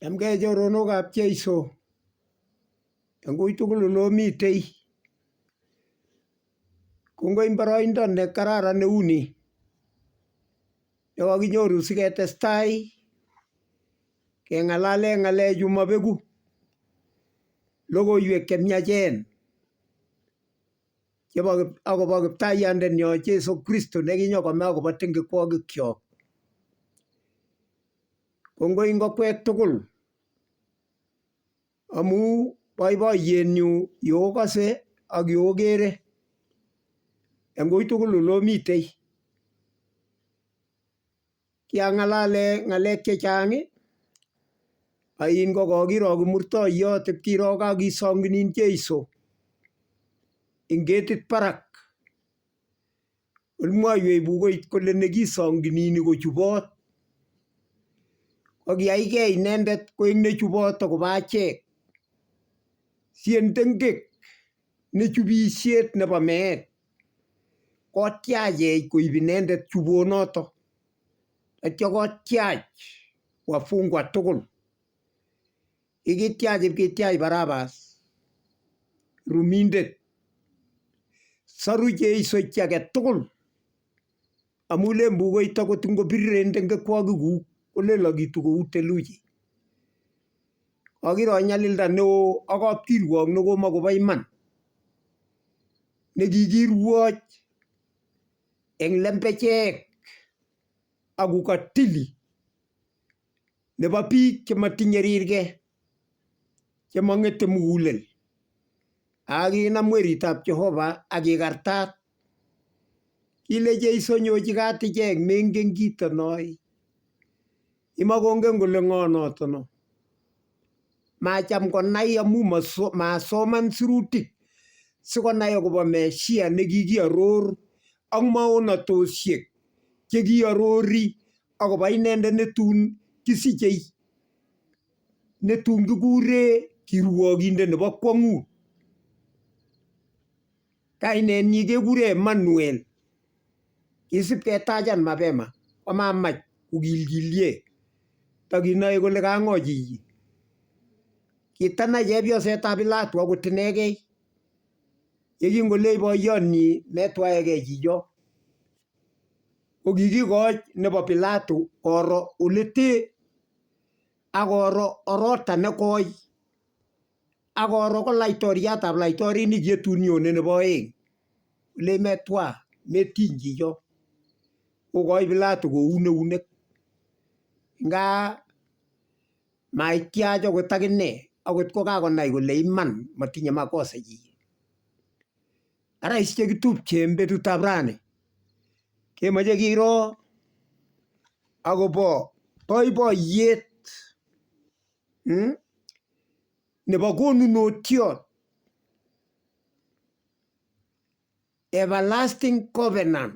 Chamgei choronokab Jeiso eng ui tugul ole omitei. Kongoi eng boroindo ne kararan neu ni ne kakinyoru siketestai keng'alale ng'alechu mabeku, logoiwek chemiachen chebo akobo kiptaiyandenyo Jesu Kristo nekinyokome akobo tengekwokikyok. Kongoi eng okwek tugul amu boiboiyenyu yeokose ak yeokere eng ui tugul ole omitei. Kiang'alale ng'alek chechang ain ko kokiro kimurtoiyot ipkiro kakisonginin Jeiso eng ketit barak. Mwoiwech bukuit kole nekisonginini kochubot. Ko kiyaigei inendet koek nechubot akobo achek. Si en tengek nechubisiet nebo meet kotiachech koib inendet chubonoto. Atya kotiach wafungwa tugul. Kikitiach ipkitiach Barabas rumindet. Soru Jeiso chi age tugul amu len bukuit akot ngobiriren tengekwokikuk kolelakitu kou theluji. Kokiro nyalilda neo ak kapkirwok nekomokobo iman nekikirwoch eng lembechek ak ukatili nebo biik chematinye rirge chemong'ete mugulel. Ak kinam weritab Jehova ak kikartat. Kile Jeiso nyochi kat ichek mengen kito noe. Kimakongen kole ng'o notono. Macham konai amu masoman sirutik sikonai akobo Meshia nekikiaror ak maonatosiek chekiarori akobo inendet netun kisichei netun kikure kirwokindet nebo kwong'ut. Kainenyi kekure Emmanuel. Kisip ketachan mapema komamach kokilkilye takinoe kole kang'o chichi. Kitanai chepyosetab Pilato akot inegei yekingolech boyonyi metwaegei chicho. Ko kikikoch nebo Pilato koro oletee akoro orota nekoi akoro ko laitoriatab laitorinik yetun nyone nebo oeng. Kolech metwa metiny chicho. Kokoi Pilato koun eunek. Nga maitiach akot akine akot kokakonai kole iman matinye makosa chichi. Ara is chekitupche eng betutab rani kemoche kiro akobo boiboiyet nebo konunotiot everlasting covenant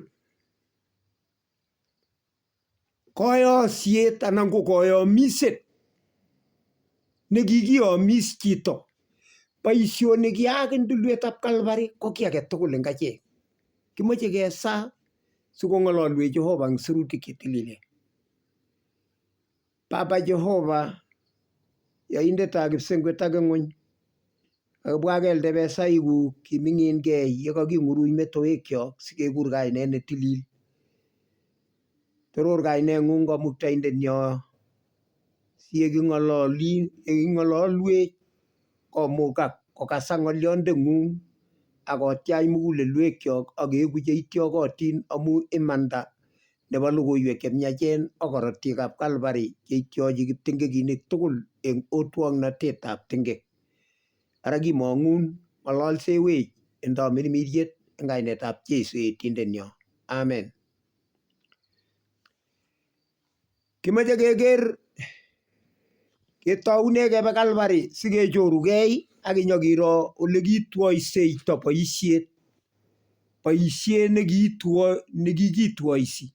koyosiet anan ko koyomiset nekikiyomis chito. Boisioni kiyaak eng tulwetab Calvary ko kiy age tugul eng achek. Kimoche kesaa sikong'ololwech Jehova eng sirutik chetililen. Baba Jehova, yoindetab kipsengwet ak ing'uny, kakibwa kelde pesaikuk kiming'inkei yekaking'uruny metowekyok sikekur kainet netilil. Toror kaineng'ung kamuktaindenyo si yeking'ololwech komukak kokasak ng'olyondeng'ung akotiach mugulelwekyok akeeku cheityokotin amu imanda nebo logoiwek chemiachen ak korotikab Calvary cheityochi kiptengekinik tugul eng otwoknatetab tengek. Ara kimong'un ng'ololsewech eng tamirmiriet eng kainetab Jesu etindenyo. Amen. Kimoche keker ketoune kebe Calvary sikechorugei ak kinyokiro ole kitwoiseito boisiet. Boisiet nekikitwoisi.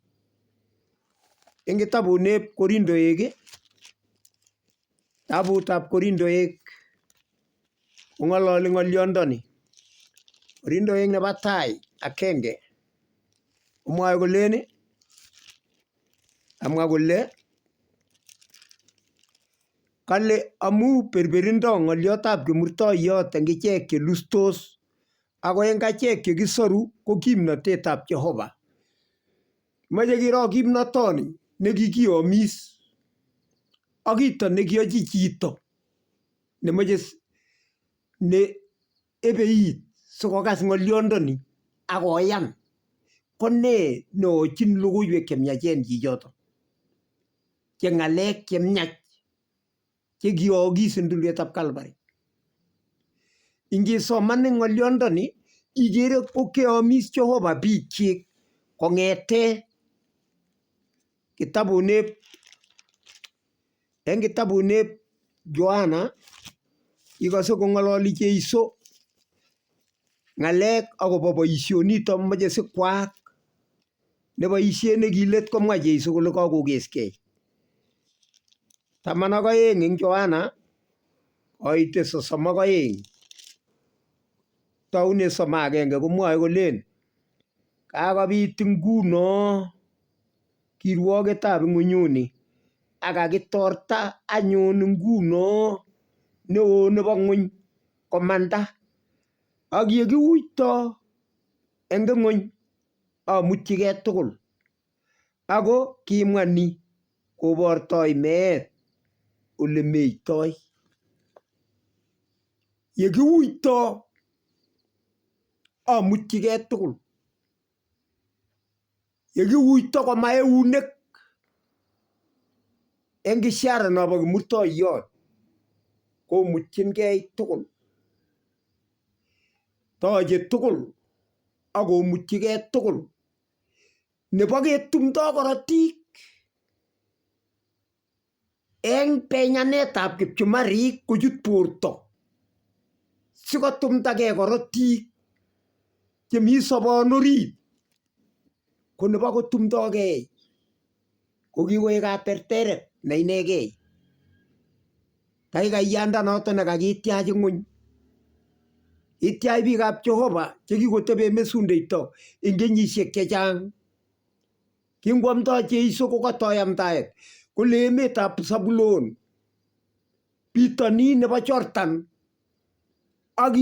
Eng kitabut Korindoek, kitabutab Korindoek kong'ololi ng'olyondoni. Korindoek nebo tai akenge komwoe kolen kamwa kole Kale amu berberindo ng'olyotab kimurtoiyot eng ichek che lustos, ako eng achek che kisoru ko kimnatetab Jehova. Moche kiro kimnatoni ne kikiyomis ak kito nekiyochi chito nemoche ne ebeit sikokas ng'olyondoni akoyan ko nee neochin logoiwek chemiachen chichoto che ng'alek chemiach chekiyookis eng tulwetab Calvary. Ingisoman ng'olyondoni ikere ko keyomis Jehova biikchik kong'ete kitabunep eng kitabunep Yohana ikose kong'ololi Jeiso ng'alek akobo boisionito moche sikwaak ne boisiet ne kilet komwa Jeiso kole kakokeskei. 12 eng Yohana koite 32 toune 31 komwoe kolen kakobit nguno kirwoketab ng'unyuni ak kakitorta anyun nguno neo nebo ng'uny komanda ak yekiuito eng ng'uny amutyigei tugul. Ako kimwa ni kobortoi meet ole meitoi. Yekiuito amutyigei tugul. Yekiuito koma eunek eng ishara nobo kimurtoiyot komutyingei tugul. Toche tugul akomutyigei tugul. Nebo ketumdo korotik eng penyanetab kipchumarik kochut borto sikotumdagei korotik chemi sobon orit ko nebo kotumdogei ko kikoek katerteret ne inegei. Taikaiyanda noto nekakitiach ng'uny. Ityach biikab Jehova chekikotebe mesundeito eng kenyisiek chechang. Kingoamdoi Jeiso kokatoi amdaet kole emetab Sabulon bitonin nebo Jordan ak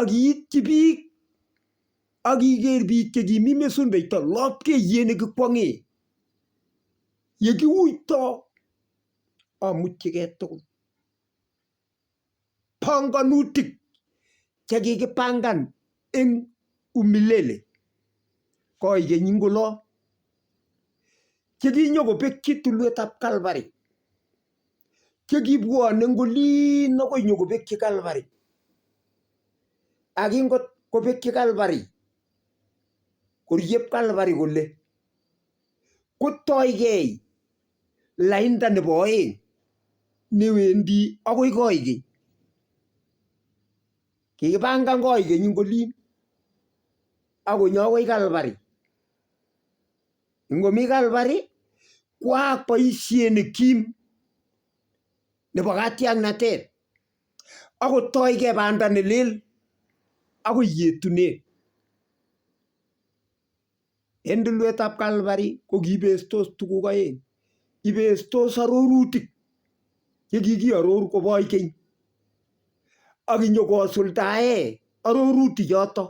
kiityi biik ak iker biik chekimi mesundeito lopkeiyet nekikwong'e. Yekiuito amutyigei tugul. Panganutik chekikipangan eng umilele koikeny ing olo chekinyokobekyi tulwetab Calvary chekibwone eng olin akoi nyokobekyi Calvary ak kingobekyi Calvary koryeb Calvary kole kotoigei lainda nebo oeng newendi akoi koikeny. Kikipangan koikeny ing olin akonyo akoi Calvary. Ngomi Calvary kwaak boisiet nekim nebo katiaknatet akotoigei banda nelel akoi yetunet. En tulwetab Calvary ko kiibestos tuguk oeng. Ibestos arorutik chekikiaror koboch keny ak inyokosuldae arorutik choto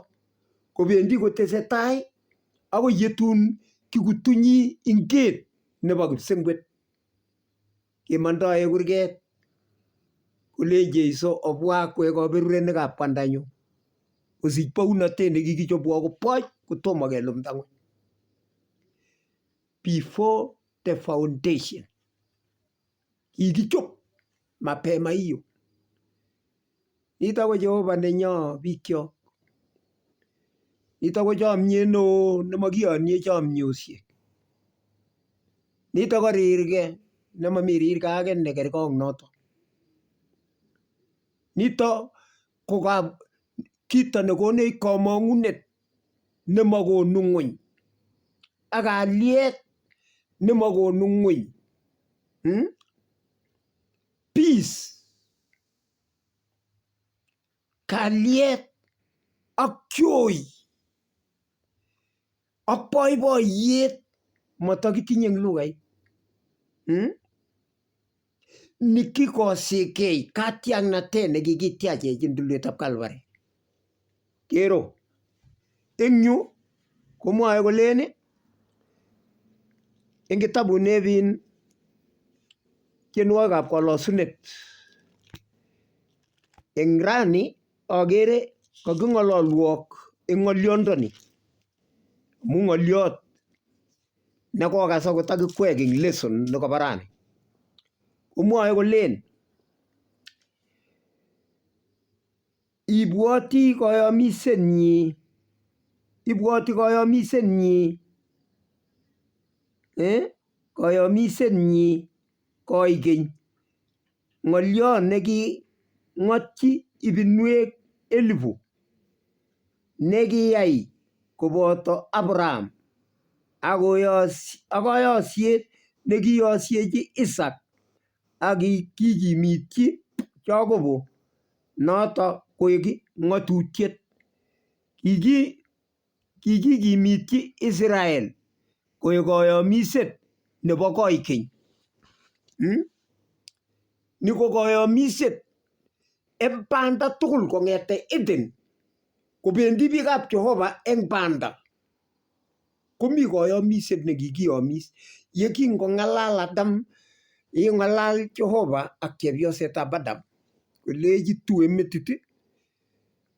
kobendi kotesetai akoi yetun kikutunyi inget nebo kipsengwet kemondoe kurget kolen Jeiso obwa kwek kaberurenikab kwandanyu osich bounotet nekikichobwo koboch kotomo kelumda ng'weny. Before the foundation. Kikichop mapema hiyo. Nito ko Jehova nenyo bikyok. Nito ko chomyet neo nemokiyonye chomyosiek. Nito ko rirge nemomi rirge age nekerkong noto. Nito ko kito nekonech komong'unet nemokonu ng'weny ak kalyet nemokonu ng'weny. Peace, kalyet ak joy ak boiboiyet motokitinye eng lugait. Nikikosikei katiaknatet nekikitiachech eng tulwetab Calvary. Kero eng yu komwoe kolen eng kitabut nebin tienwogikab kolosunet eng rani akere kaking'ololwok eng ng'olyondoni amu ng'olyot nekokas akot akikwek eng lesson nekobo rani. Komwoe kolen ibwoti koyomisenyi, ibwoti koyomisenyi, koyomisenyi koikeny ng'olyon neking'otyi ibinwek elipu nekiyai koboto Abraham ak koyosiet nekiyosiechi Isaac ak kikimityi Jacobo noto koek ng'atutiet. Kikikimityi Israel koek koyomiset nebo koikeny. Ni ko koyomiset eng banda tugul kong'ete Eden kobendi biikab Jehova eng banda komi koyomiset nekikiyomis yekingong'alal Adam yekingong'alal Jehova ak chepyosetab Adam kolechi tue metit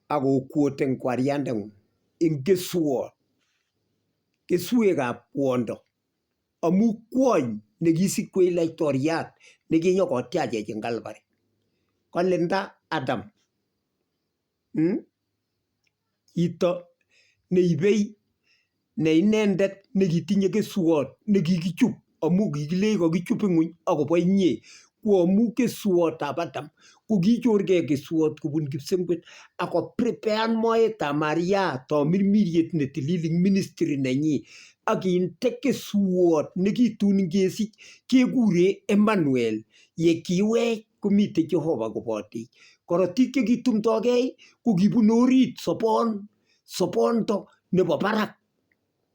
akokwot eng kwariandeng'ung eng keswot keswekab kwondo amu kwony nekisikwech laitoriat nekinyokotiachech eng Calvary. Kale nda Adam Chito neibei ne inendet nekitinye keswot nekikichup amu kikilech kakichup ing'weny akobo inye ko amu keswotab Adam ko kichorgei keswot kobun kipsengwet ako preparan moetab Maria tamirmiriet netilil eng ministry nenyi akinde keswot nekitun ngesich kekure Emmanuel ye kiwech komitei Jehova kobotech. Korotik chekitumdogei ko kibunu orit sobon sobondo nebo barak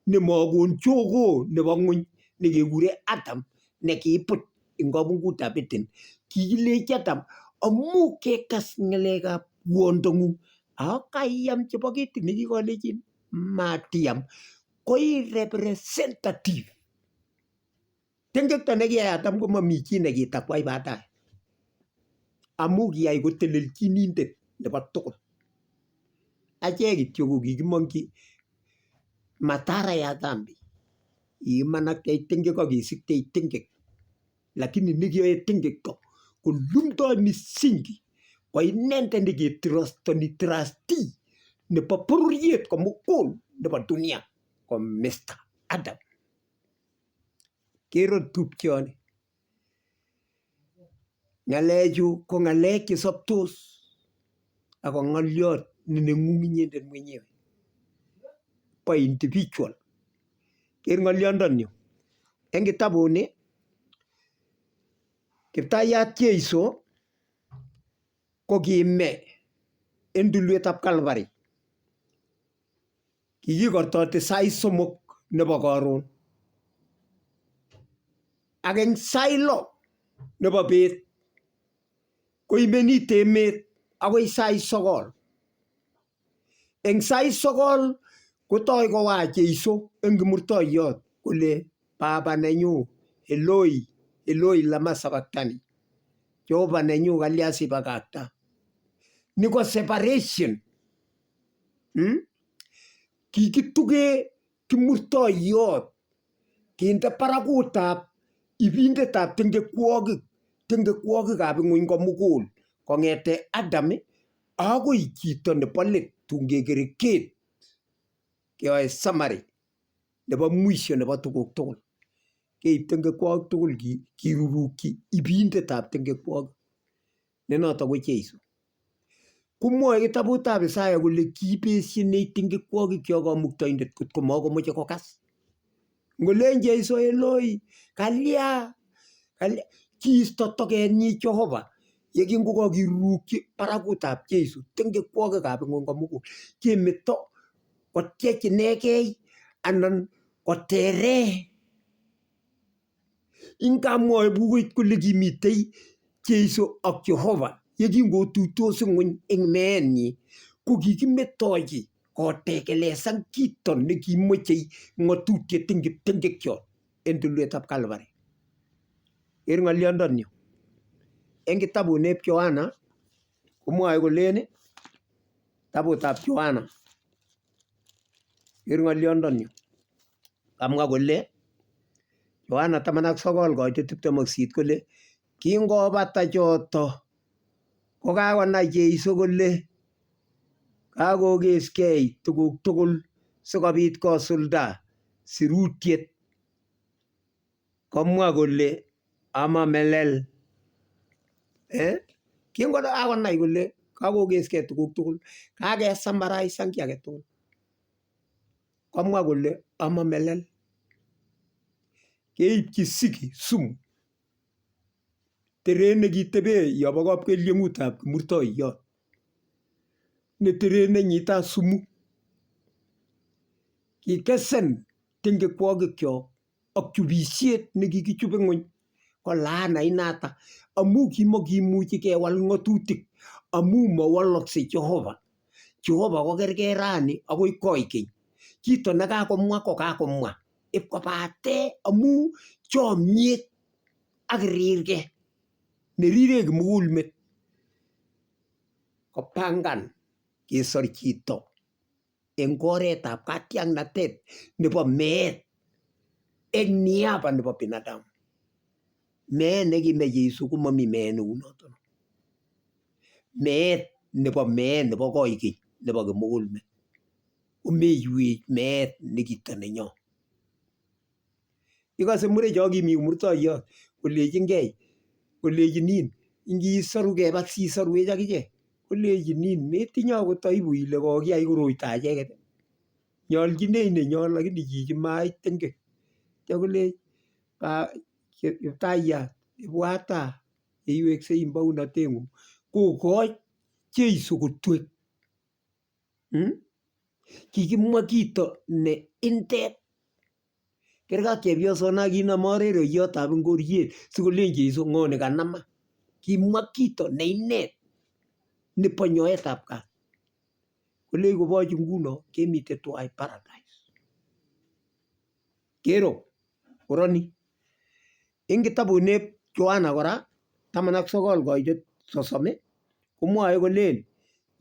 nemakon jogoo nebo ng'weny nekekure Adam nekibut eng kabungutab Eden. Kikilechi Adam amu kekas ng'alekab kwondong'ung ako kaiam chebo ketit nekikolechin matiam koi representative. Tengekto nekiyai Adam komami chi nekitakwai baadaye amu kiyai kotelelchinindet nebo tugul. Achek kityo ko kikimongchi madhara ya dhambi. Kikimanaktech tengek ak kesiktech tengek lakini nekiyoe tengekto kolumdoi misingi ko inendet neketrustoni trustee nebo bororiet komugul nebo dunia ko Mr. Adam. Kero tupchoni. Ng'alechu ko ng'alek chesoptos ako ng'olyot ne neng'ung inyendet mwenyewe bo individual. Ker ng'olyondoni eng kitabuni Kiptayat Jeiso ko kime eng tulwetab Calvary. Kikikortoti sait somok nebo karon ak eng sait lo nebo bet koimenit emet akoi sait sokol. Eng sait sokol kotoi kowach Jeiso eng kimurtoiyot kole Baba nenyu Eloi Eloi lama sabaktani Jehova nenyu kalya sibakakta. Ni ko separation. Kikituge kimurtoiyot kinde barakutab ibindetab tengekwokik tengekwokikab ing'weny komugul kong'ete Adam akoi chito nebo let tun kekere ket keyoe summary nebo mwisho nebo tuguk tugul. Keib tengekwokik tugul kirurukyi ibindetab tengekwokik ne noto ko Jeiso. Komwoe kitabutab Isaya kole kibeshenech tengekwokik kamuktaindet kotko makomoche kokas. Ngolen Jeiso Eloi kalya kalya kiisto tokenyi Jehova yekingokakirurukyi barakutab Jeiso tengekwokikab ing'weny komugul kemeto kotyech inegei anan kotere. Ingamwoe bukuit kole kimitei Jeiso ak Jehova yekingotuitos ing'weny eng meenyi ko kikimetochi kotekelesan kito nekimochei ng'atutiet eng kiptengekyot en tulwetab Calvary. Ker ng'olyondoni eng kitabut neb Yohana komwoe kolen kitabutab Yohana ker ng'olyondoni kamwa kole Yohana 19:28 kole kingobata choto kokakonai Jeiso kole kakokeskei tuguk tugul sikobit kosulda sirutiet komwa kole ama melel. Kingokakonai kole kakokeskei tuguk tugul kakesamaraisan kiy age tugul komwa kole ama melel. Keipchi siki sumu teret nekitebe yobo kapkelieng'utab kimurtoiyot ne teret nenyitat sumu kikesen tingekwokikyok ak chubisiet nekikichub ing'weny ko laana inata amu kimokimuchi kewal ng'atutik amu mowoloksei Jehova. Jehova kokerkei rani akoi koikeny. Chito nekakomwa ko kakomwa ipkobate amu chomiet ak rirge nerire kimugulmet kopangan kesor chito eng oretab katiaknatet nebo meet eng niaba nebo binadamu. Meet nekime Jeiso komomi meet neu noto. Meet nebo meet nebo koikeny nebo kimugulmet komeiwech meet nekito nenyo. Ikose murecho kimi kimurtoiyot kolechingei kolechinin ngisoru keba sisorwech akichek kolechinin metinye akot aibu ile kokiyai koroito acheket. Nyoljinech nenyo lakini chichi mait tengek. Atya kolech Kiptayat ibwata yeiweksei eng bounatengung kokoch Jeiso kotwek. Kikimwa kito ne indet kerkei ak chepyosona kinome arereyotab ingoriet sikolen Jeiso ng'o nekanama. Kimwa kito ne inet nebo nyoetab kat. Kolech koboch nguno kemite tuwai paradise. Kero koroni eng kitabut neb Yohana kora 19:30 komwoe kolen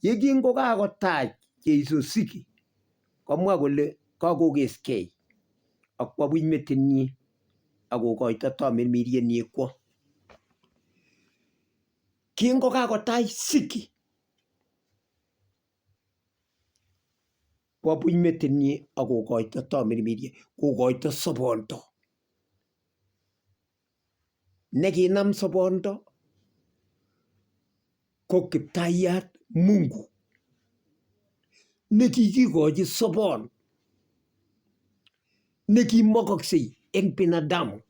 yekingokakotach Jeiso siki komwa kole kakokeskei ak kwo buch metinyi akokoito tamirmirienyi kwo. Kingokakotach siki kwo buch metinyi akokoito tamirmiriet kokoito sobondo. Nekinam sobondo ko Kiptayat Mungu nekikikochi sobon nekimokoksei eng binadamu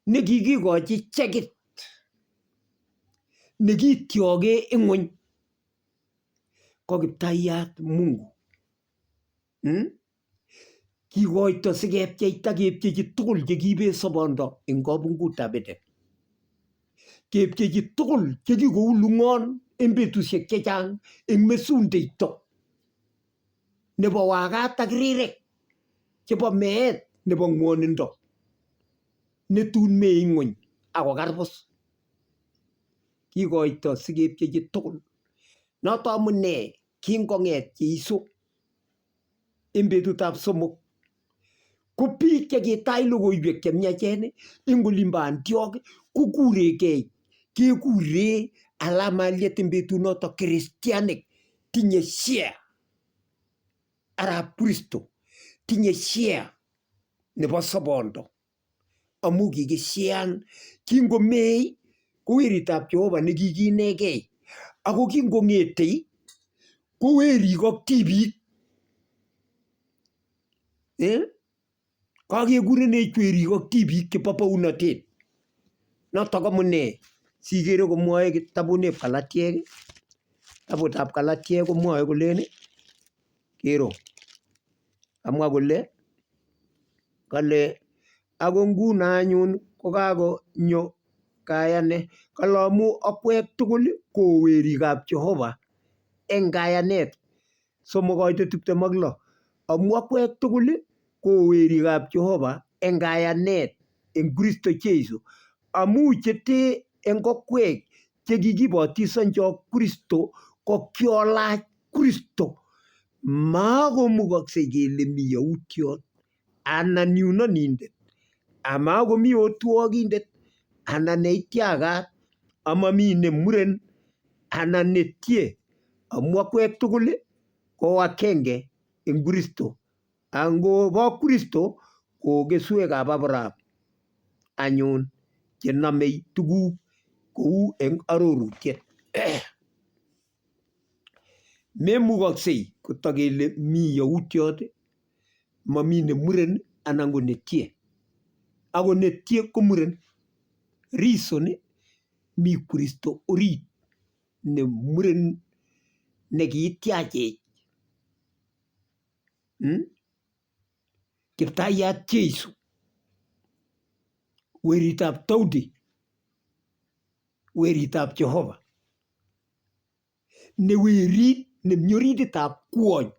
nekikikochi chekit nekityoke ing'weny ko Kiptayat Mungu. Kikoito sikepcheita kepchechi tugul chekiibet sobondo eng kabungutab Eden. Kepchechi tugul chekikoulung'on eng betusiek chechang eng mesundeito nebo wakat ak rirek chebo meet nebo ng'wonindo netun mee ing'weny akokarbus. Kikoito sikepchechi tugul. Noto amune kingong'et Jeiso eng betutab somok ko biik chekitach logoiwek chemiachen eng olimbo Antioch kokuregei kekure alamaliet eng betunoto kristianik tinye share arap Kristo tinye share nebo sobondo amu kikishean kingomei ko weritab Jehova nekikinegei ako kingong'etei ko werik ak tibik. Kakekurenech werik ak tibik chebo bounotet. Notok amune sikere komwoe kitabuneb Galatiek, kitabutab Galatiek komwoe kolen kero kamwa kole kale ako nguno anyun kokakonyo Kayane. Kale amu akwek tugul ko werikab Jehova eng kayanet 3:26. Amu akwek tugul ko werikab Jehova eng kayanet eng Kristo Jesu. Amu chete eng okwek che kikibotisonjo Kristo ko kiolach Kristo. Makomukoksei kele mi yautiot anan yunonindet amakomi otwokindet anan neitiakat amami ne muren anan ne tie amu akwek tugul ko akenge eng Kristo. Angobo Kristo ko keswekab Abraham anyun chenomei tuguk kou eng arorutiet. Memukoksei kotokele mi yautiot mami ne muren anan ko netie. Ako netie ko muren. Reason mi Kristo orit ne muren nekiitiachech. Kiptayat Jesu weritab Daudi weritab Jehova ne werit nemi orititab kwony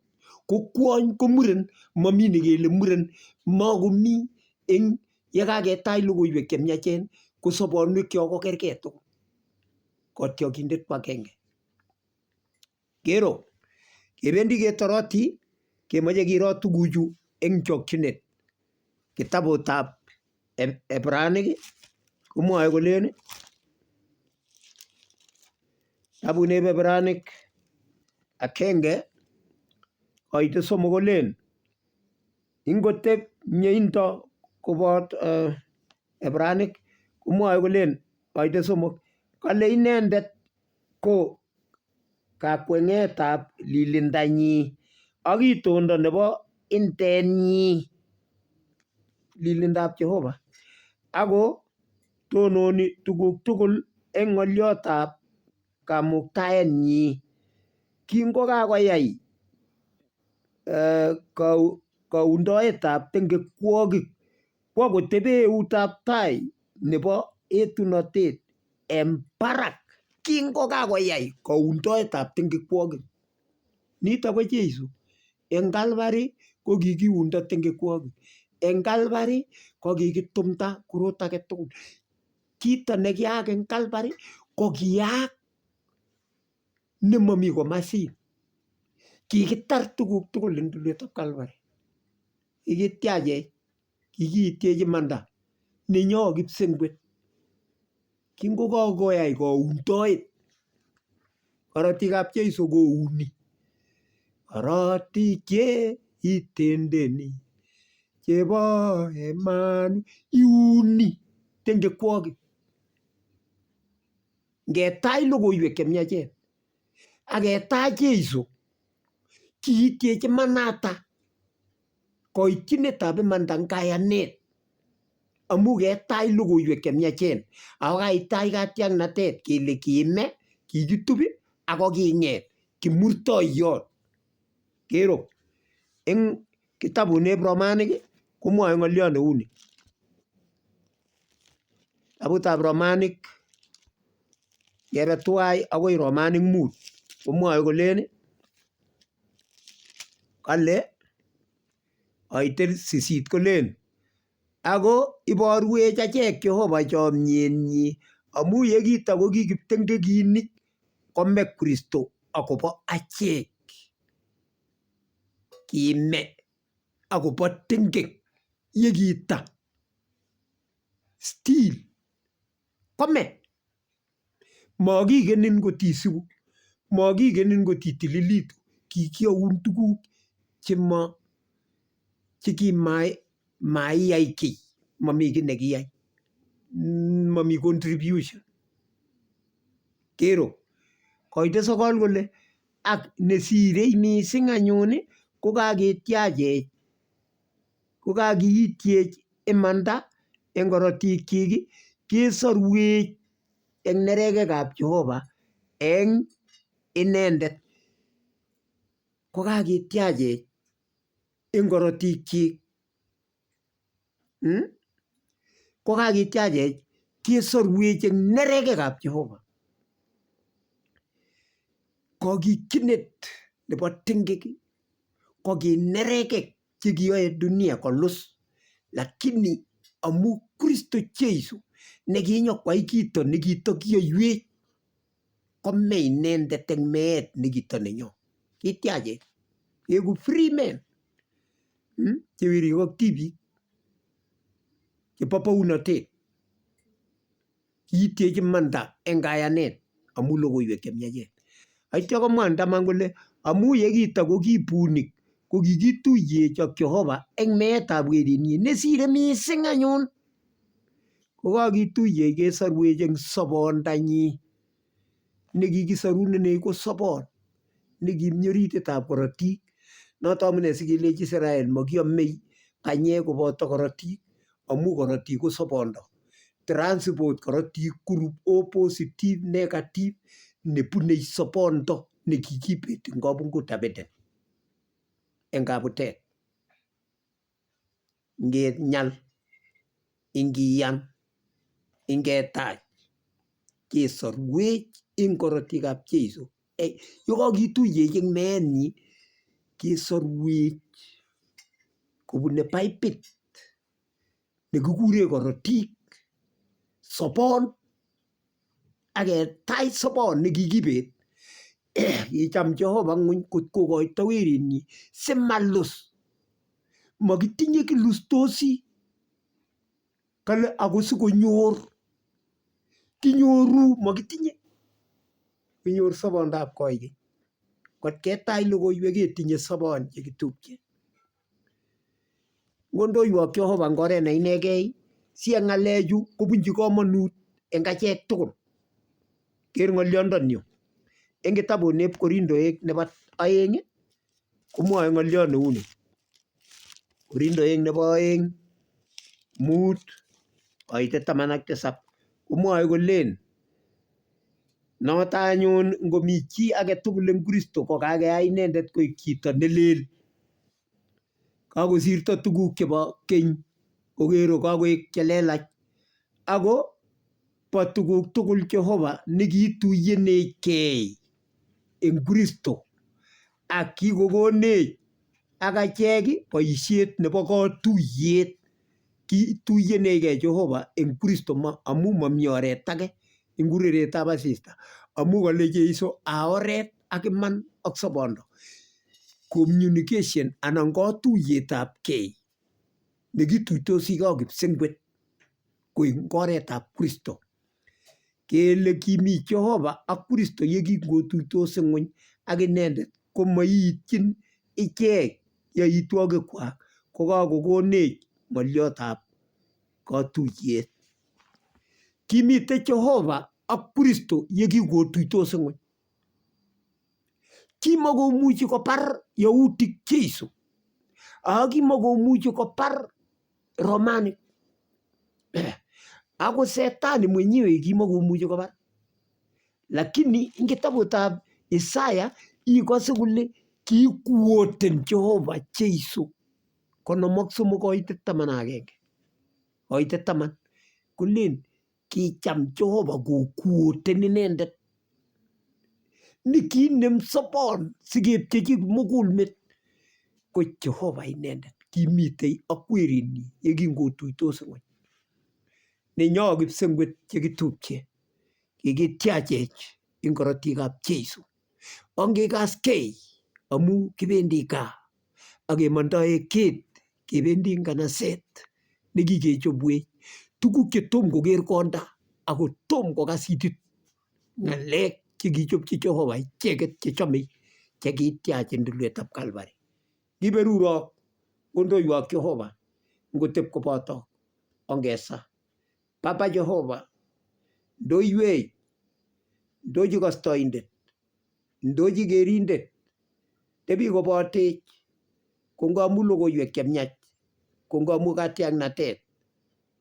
ko kwony ko muren mami nekele muren makomi eng yekaketach logoiwek chemiachen ko sobonwekchok ko kergei tugul kotyokindet ko agenge. Kero kebendi ketoroti kemoche kiro tuguchu eng chokchinet. Kitabutab Hebranik komwoe kolen kitabut nebo Hebranik 1:3 kolen ingotep mieindo kobot Hebranik komwoe kolen koite somok kale inendet ko kakweng'etab lilindanyi ak itondo nebo indenyi lilindab Jehova ako tononi tuguk tugul eng ng'olyotab kamuktaenyi. Kingokakoyai kaundoetab tengekwokik kwo kotebe eutab tai nebo etunotet en barak kingokakoyai kaundoetab tengekwokik. Nito ko Jesu. En Calvary ko kikiundo tengekwokik. En Calvary ko kikitumda korot age tugul. Kito nekiyaak en Calvary ko kiyaak nemomi komasin. Kikitar tuguk tugul en tulwetab Calvary. Kikitiachech, kikiityech imanda nenyo kipsengwet. Kingokakoyai kaundoet korotikab Jesu kouni. Korotik che itendeni chebo Emmanuel iuni tengekwokik. Ngetach logoiwek chemiachen ak ketach Jesu kiityech imanata koityinetab imanda eng kayanet amu ketach logoiwek chemiachen ako kaitach katiaknatet kele kime kikitub ako king'et kimurtoiyot. Kero eng kitabut neb Romanik komwoe ng'oliot neuni. Kitabutab Romanik ngebe tuwai akoi Romanik 5 komwoe kolen kale koite 8 kolen ako iborwech achek Jehova chomyenyi amu yekitakoki kiptengekinik kome Kristo akobo achek. Kime akobo tengek yekita still kome. Makikenin kotisiku, makikenin kotitililitu, kikiyoun tuguk chema chekimaiyai kiy, mami kiy nekiyai, mami contribution. Kero koite 9 kole ak nesirei mising anyun ko kaketiachech ko kakiityech imanda eng korotikyik kesorwech eng nerekekab Jehova eng inendet. Ko kaketiachech eng korotikyik ko kaketiachech. Kesorwech eng nerekekab Jehova. Kokikyinet nebo tingik ko ki nerekek chekiyoe dunia kolus lakini amu Kristo Jesu nekinyokwai kito nekitokiyoiwech kome inendet eng meet nekito nenyo. Kityachech keeku free men chewerik ak tibik chebo bounotet. Kiityech imanda eng kayanet amu logoiwek chemiachen. Aityo komwa taman kole amu yekito ko ki bunik ko kikituiyech ak Jehova eng meetab werinyi nesire mising anyun. Kokakituiyech kesorwech eng sobondanyi nekikisorunenech ko sobon nekimi orititab korotik. Noto amune sikelech Israel mokiomei panyek koboto korotik amu korotik ko sobondo. Transport korotik group O positive, negative nebunei sobondo nekikibet eng kabungutab Eden eng kabutet. Ngenyal, ingiyan, ingetach kesorwech eng korotikab Jeiso. Yekakituiyech eng meenyi kesorwech kobune paipit nekikure korotik sobon aketach sobon nekikibet. Kicham Jehova ng'weny kot kokoito werinyi simalus. Makitinye kilustosi kale ako sikonyor kinyoru makitinye kinyor sobondab koikeny. Ngot ketach logoiwek ketinye sobon chekitupche. Ngondoiwok Jehova eng oret ne inegei si eng ng'alechu kobunchi komonut eng achek tugul. Ker ng'olyondoni eng kitabut neb Korindoek nebo oeng komwoe ng'olyot neu ni. Korindoek nebo oeng 5 koitet 17 komwoe kolen noto anyun ngomi chi age tugul eng Kristo ko kakeyai inendet koik chito nelel. Kakosirto tuguk chebo keny okero kakoek chelelach ako bo tuguk tugul Jehova nekiituiyenechkei eng Kristo ak kikokonech ak achek boisiet nebo katuiyet. Kituiyenechkei Jehova eng Kristo amu mami oret age eng ureretab asista amu kale Jeiso a oret ak iman ak sobondo. Communication anan katuiyetab kei nekituitosigei ak kipsengwet koik oretab Kristo. Kele kimi Jehova ak Kristo yekingotuitos ng'weny ak inendet komoiityin ichek yoitwokikwak kokakokonech ng'olyotab katuiyet. Kimitei Jehova ak Kristo yekingotuitos ng'weny. Kimakomuchi kobar yautik Jeiso ako kimakomuchi kobar Romanik ako setani mwenyewe kimakomuchi kobar. Lakini eng kitabutab Isaya ikose kole kikuoten Jehova Jeiso 53 koitet 11 koitet 10 kolen kicham Jehova kokuoten inendet nekinem sobon sikepchechi mugulmet ko Jehova inendet kimitei ak werinyi yekingotuitos ng'weny. Nenyo kipsengwet chekitupche kikityachech eng korotikab Jeiso. Ongekaskei amu kibendi gaa akemondoe ket kebendi nganaset nekikechobwech tuguk chetom koker konda ako tom kokas itit ng'alek chekichopchi Jehova icheket chechomei chekityach eng tulwetab Calvary. Kiberurok kondoiwok Jehova ngotep koboto ongesa. Baba Jehova, ndoiwech, ndochi kostoindet, ndochi kerindet, tebi kobotech ko ngamu logoiwek chemiach, ko ngamu katiaknatet,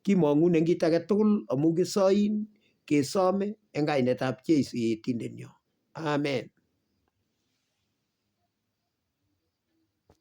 kimong'un eng kit age tugul amu kisoin kesome eng kainetab Jesu etindenyo. Amen.